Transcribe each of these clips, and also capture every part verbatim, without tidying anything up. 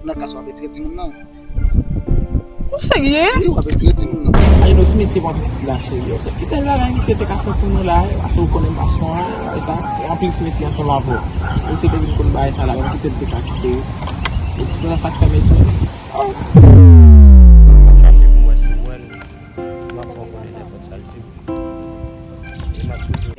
Nan ka sa w ap retire timoun nan. Ou serye? Wi, w ap retire timoun nan. Ay, nou si mesye pran pitit la, cheri, yo. Se ki bèl bagay misye te ka fè pou nou la, paske ou konnen pasyon an, e sa, e anplis mesye ansanm avè w. Mesye te vin konn bagay sa la, menm kite l te ka kite. E se sa k fè m etone. Oh! M ap chache pou wè si m wè l. M ap pran konnen nenpòt sa l di. E m ap toujou.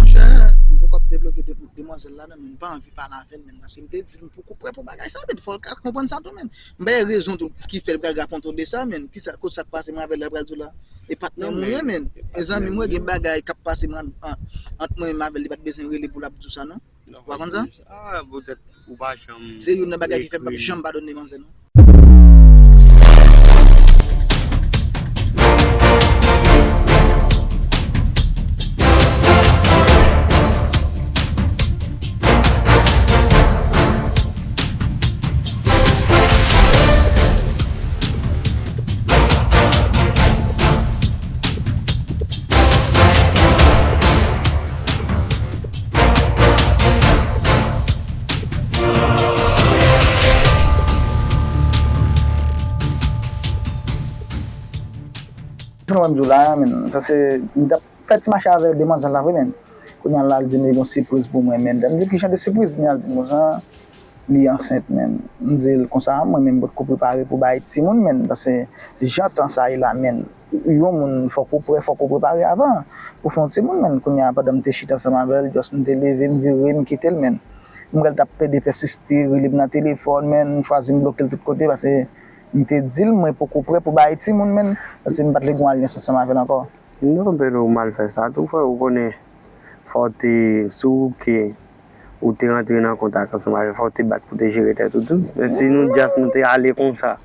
Monchè, m poko ap debloke de-, demwazèl la, non, men m pa anvi pale avè l, men. Paske m te di l, m poko prè pou bagay sa, men. Fò l ka konprann sa tou, men. M bay rezon tou ki fè l pral rakonte w de sa, men. Kisa, kot sa k pase, mwen avè l, l pral di w la. E patnè m ou ye, men. E zanmi m, mwen gen bagay k ap pase, mwen, an, ant mwen menm avè l, li pa t bezwen rele pou l ap di w sa, non. Ou pa konn sa? Ah, poutèt ou pa janm. Se youn nan bagay ki fè m p ap janm padone manzè, non. Jan w ap di w la a, men, paske m t ap fè ti mache avè demwazèl la vre, men. Kounye a la, l di m li gon sipriz pou mwen, men. M di, "Ki jan de sipriz?" Kounye a l di m konsa, li ansent, men. M di l konsa, mwen menm, m potko prepare pou bay timoun, men, paske jan tan sa ye la, men, yon moun, fòk ou prè, fòk ou prepare avan pou fè yon timoun, men. Kounye a, pandan m te chita ansanm avè l, just m te leve, m vire, m kite l, men. M wè l t ap pede pèsiste, rele m nan telefòn, men, m chwazi m bloke l tout kote, paske m te di l, mwen poko prè pou bay timoun, men, paske m pa t vle gen yon alyans ansanm avè l ankò. Non, Pedro, ou mal fè sa tou, frè. Ou konnen, fò w te, si w ke ou te rantre nan kontak ansanm avè l, fò w te bat pou te jere tèt ou tou. Men si nou just nou te ale konsa,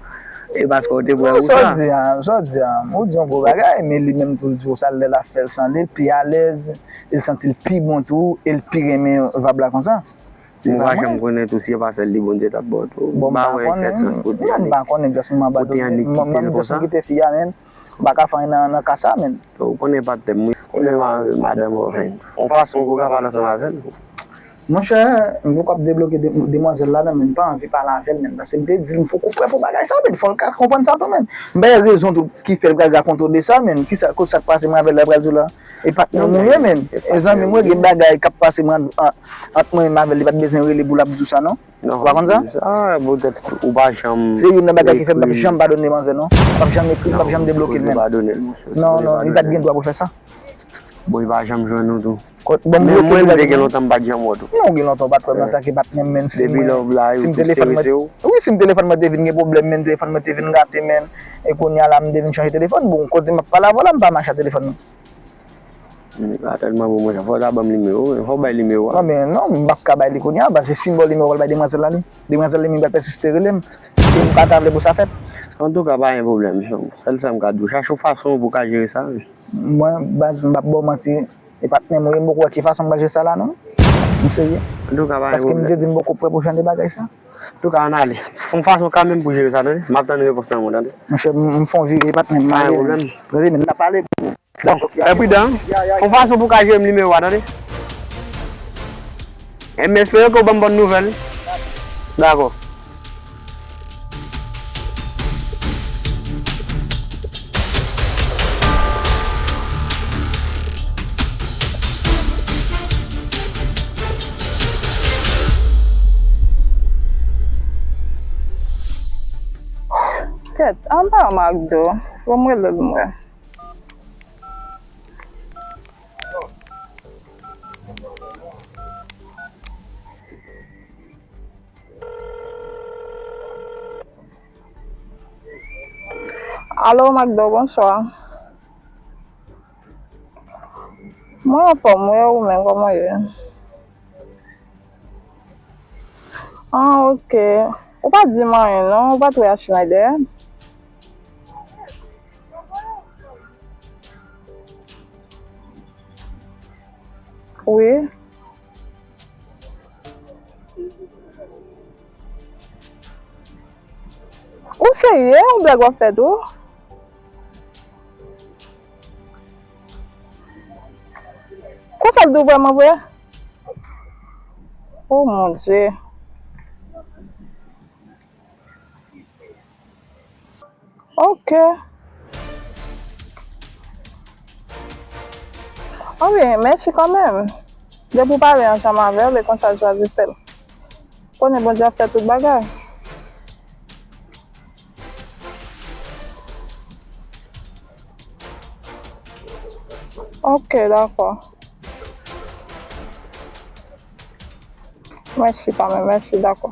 e paske w te prè pou sa. Sa w di a, sa w di a, ou di yon gwo bagay, men li menm tou l di w sa, lè l ap fè l san li, l pi alèz, e l santi l pi bon tou, e l pi renmen vab la konsa. Mwen pa janm konnen tou si e pa sèl li Bondye t ap ba w tou. Bon, m pa wè kèt sans pou te annik kite l konsa. Mwen menm just m kite fi a, men m pa ka fè anyen nan, nan ka sa, men. Ou konnen patnè m, wi. Konnen madanm ou, anfen, yon fason pou w ka pale ansanm avè l. Monchè, m poko ap debloke de-, demwazèl la, non, men m pa anvi pale avè l, men. Paske m te di l, m poko prè pou bagay sa, men. Fò l ka konprann sa tou, men. M bay rezon tou ki fè l pral rakonte w de sa, men. Kisa, kot sa k pase, mwen avè l, l pral di w la. E patnè m ou ye, men. E zanmi m, mwen gen bagay k ap pase mwen, an, ant mwen menm avè l, li pa t bezwen rele pou l ap di w sa, non. Ou pa konn sa? Ah, poutèt ou pa janm. Se youn nan bagay ki fè m p ap janm padone manzè, non. M p ap janm ekri, m p ap janm debloke l, men. Non, non, li pa t gen dwa pou l fè sa. Bon, li pa janm jwenn ou tou. Bon, m bloke l, li pa t gen lontan m pa t janm wè w tou. Non, gen lontan w pa t wè m antanke patnè m, men. Depi lè w la, yo tou serese w. Wi, si m telefòn mwen te vin gen pwoblèm, men telefòn mwen te vin gate, men. E kounye a la, m te vin chanje telefòn. Bon, kote m ap pale avè w la, m pa mache ak telefòn mwen. Li pa tèlman bon, monchè. Fò w ta ban m nimewo w, men fò w bay nimewo a. Non, men non, m p ap ka bay li kounye a, paske si m ba w nimewo a, w pral bay demwazèl la li. Demwazèl li menm pral pèsiste rele m. E m pa ta vle pou sa fèt. Antouka, pa gen pwoblèm. Sèl sa m ka di w, chache yon fason pou w ka jere sa, wi. Mwen, baz, m p ap ba w manti, e patnè m ou ye, m poko wè ki fason m pral jere sa la, non. M serye. Antouka, pa gen pwoblèm. Paske m te di m poko prè pou jan de bagay sa. Antouka, ann ale. Fè yon fason kanmenm pou jere sa, tande. M ap tann repons nan men w, tande. Monchè, m, m fè yon vire, patnè m. Pa gen pwoblèm. Tande, men n ap pale. Bon, fè pridan. Yon fason pou w ka jere m nimewo a, tande. E m espere ke w ban m bòn nouvèl. Dakò. Kèt, anba McDo. Bon, m rele l, m wè. Alo, McDo, bonswa. Mwen anfòm, wi, ou menm, kòman w ye? Ah, ok. Ou pa di m anyen, non? Ou pa t wè a Schneider? Wi. Ou serye? Yon blag w ap fè tou? Konsa l dou vrèman vre? Oh mon Dieu. Ok. Anben, mèsi kanmenm. Depi w pale ansanm avè l, e konsa l chwazi fè l. Konnen Bondye ap fè tout bagay. Ok, dakò. Mèsi kanmenm, mèsi, dakò.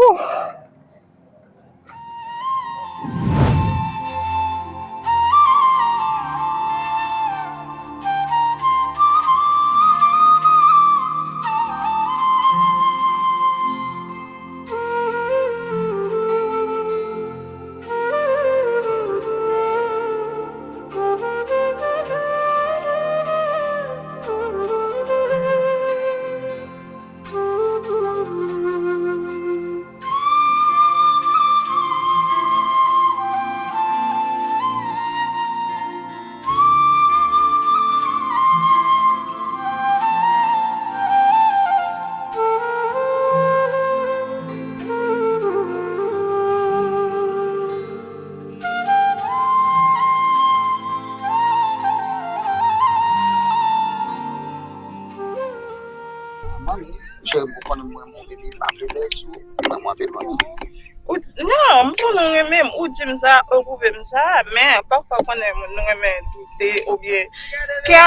Ouh. Manmi, cheri m, ou konnen mwen renmen w, baby, m ap rilaks ou, m renmen w anpil, manmi. Ou di, non, m konnen w renmen m, ou di m sa, ou pwouve m sa, men pafwa w konnen moun nou renmen doute oubyen kè,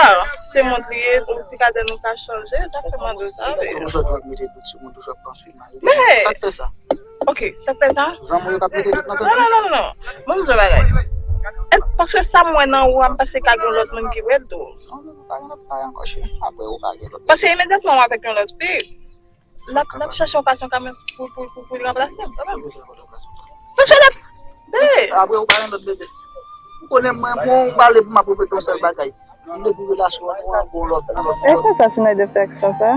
se moun li ye, ou ti ka di nou ka chanje, sa fè m mande w sa, wi. Ou toujou ap mete dout sou moun, toujou ap panse mal de moun. Sa k fè sa? Ok, sa k fè sa? Zanmi w yo k ap mete dout nan tèt ou? Non, non, non, non, non. Mwen di w yon bagay. Èske paske sa m wè nan ou a, m panse ka gen yon lòt moun ki wè l tou? Non, non, non, pa gen lòt bagay ankò, cheri. Apre ou ka gen lòt. Paske imedyatman w avèk yon lòt fi, l ap, l ap chèche yon fason kanmenm pou, pou, pou, pou li ranplase m, kanmenm. Paske l ap, bebe. Apre ou ka gen lòt, bebe. Ou konnen mwen, bon, ou pale pou m ap repete yon sèl bagay. Depi relasyon an nou an gon lòt, gon lòt, gon lòt. E konsa Schneider fè aksyon sa?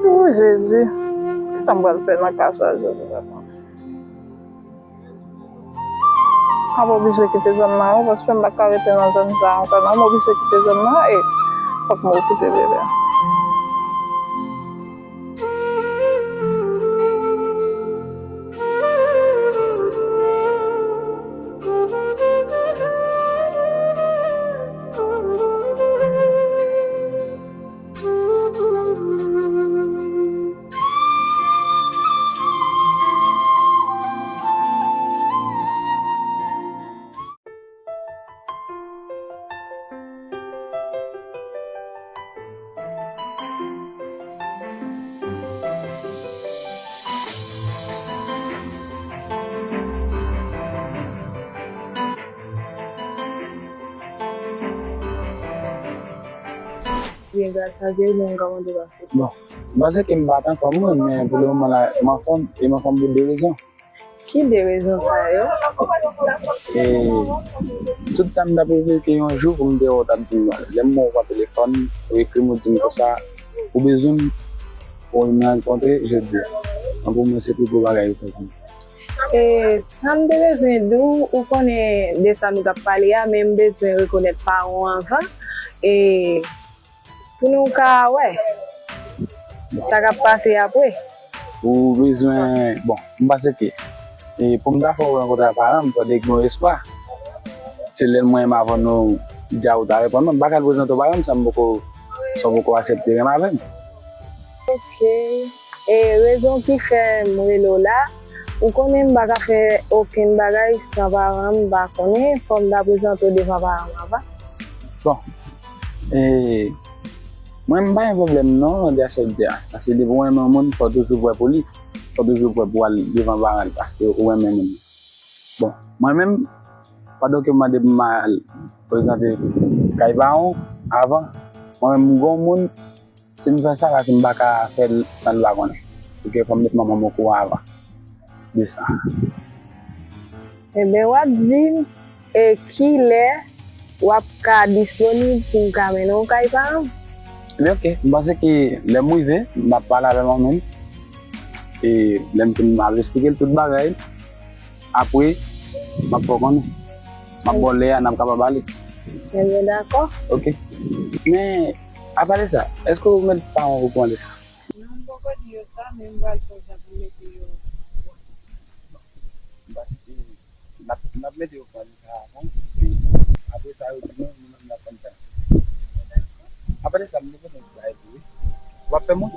O Jezi, kisa m pral fè nan ka sa, Jezi papa? M ap oblije kite zòn nan, wi, paske m pa ka rete nan zòn sa ankò, non. M oblije kite zòn nan, e fòk m rekite bebe. Byen, gras a Dye, men m ka mande w. Bon, m panse ke m pa t anfòm, mwen, men pou le moman la, m anfòm, e m anfòm pou de rezon. Ki de rezon sa yo? E tout sa m t ap reve ke yon jou pou m te wè w t ap di m, lè m wè w pran telefòn, ou ekri m, ou di m konsa, ou bezwen m, ou m rankontre jodi a. An pou mwen, se pi gwo bagay ou fè pou mwen. E sa m te bezwen di w, ou konnen de sa nou t ap pale a, men m bezwen rekonèt paran w anvan. E pou nou ka wè sa k ap pase apre. Ou bezwen, bon, m panse ke E pou m ta fè w rankontre ak paran m, fò w te gen yon espwa. Se lè mwen menm avan nou di a ou ta reponn mwen, m pa ka al prezante w paran m san m poko, san w poko aksepte renmen avè m. Ok. E rezon ki fè m rele w la, ou konnen m pa ka fè okenn bagay san paran m, m pa konnen, fò m ta prezante w devan paran m avan. Bon. E mwen, m pa gen pwoblèm non, de aksepte a. Paske depi w renmen yon moun, fò w toujou prè pou li. Fò w toujou prè pou w al devan paran l, paske ou renmen moun nan. Bon, mwen menm, pandan ke w mande pou m al prezante kay paran w avan, mwen menm, m gon moun, si m fè sa, paske m pa ka fè l san l pa konnen. Oke, fò m met manman m okouran avan de sa. Ebyen, w ap di m, e kilè w ap ka disponib pou m ka mennen w kay paran m? Ebyen, oke, m panse ke lè m rive, m ap pale avè manman m. E lè m fin, m ap esplike l tout bagay. Apre, m ap fè w konnen. M ap ba w lè a, n ap kapab ale. Ebyen, dakò. Oke. Men, apa de sa, èske ou mèt pa okouran de sa? Non, m poko di yo sa, men m pral fè yon jan pou m mete yo okouran de sa. M pa, n ap, n ap mete yo okouran de sa avan. Epi, apre sa, yo di nou, nou menm n ap konn sa. Apa de sa, m te konn yon ti bagay pou ou, wi. W ap fè mwen?